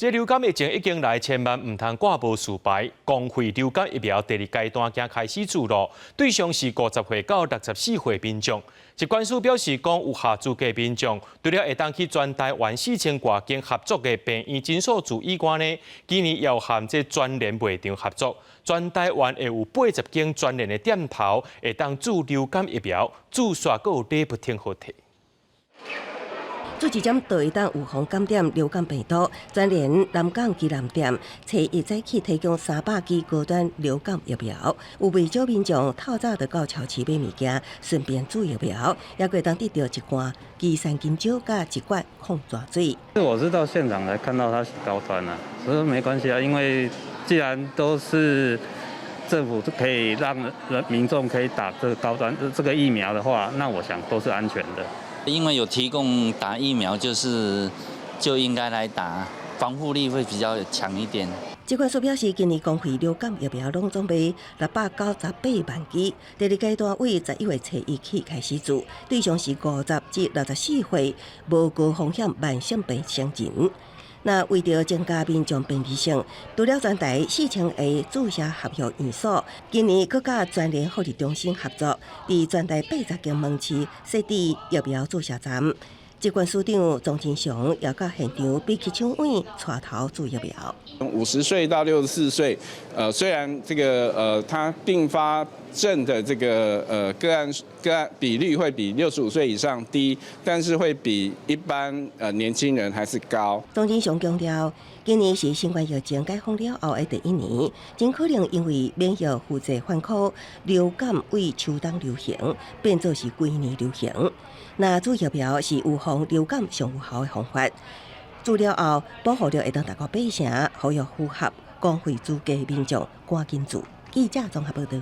這流感疫情已經來，千萬毋通掛無事牌。公費流感疫苗第二階段今開始注咯，對象是50歲到64歲民眾。疾管署表示講，有合資格民眾，除了會當去全台灣4000外間合作的病院診所注以外呢，今年又和這全聯賣場合作，全台灣會有80間全聯的店頭會當注流感疫苗，注煞閣有禮物通予提。注一針就會當預防感染流感病毒，全聯南港基南店初一早起提供300劑高端流感疫苗，有袂少民眾透早就到超市買物件，順便注疫苗，也會當得著一罐岐山金蕉佮一罐礦泉水。我是到現場來看到它是高端啊，所以沒關係啊，因為既然都是政府可以讓人民眾可以打這個高端這個疫苗的話，那我想都是安全的。因為有提供打疫苗，就是就應該來打，防護力會比較強一點。疾管署表示，今年公費流感疫苗攏總賣698萬劑，第二階段為11月初一起開始注，對象是50至64歲無高風險慢性病成人。那為著增加民眾便利性，除了全台4000個注射合約院所，今年閣佮全聯福利中心合作，佇全台80間門市設置疫苗注射站。疾管署長莊人祥也到現場比起搶位帶頭注疫苗。50歲到64歲，雖然這個他併發症的這個個案比率會比65歲以上低，但是會比一般年輕人還是高。莊人祥強調，今年是新冠疫情解封了後的第一年，真可能因為免疫輔劑反抗，流感為秋冬流行變做是規年流行。那注疫苗是預防流感上有效的方法。注了後，保護力會當達到八成，呼籲符合公費資格民眾趕緊注。記者綜合報導。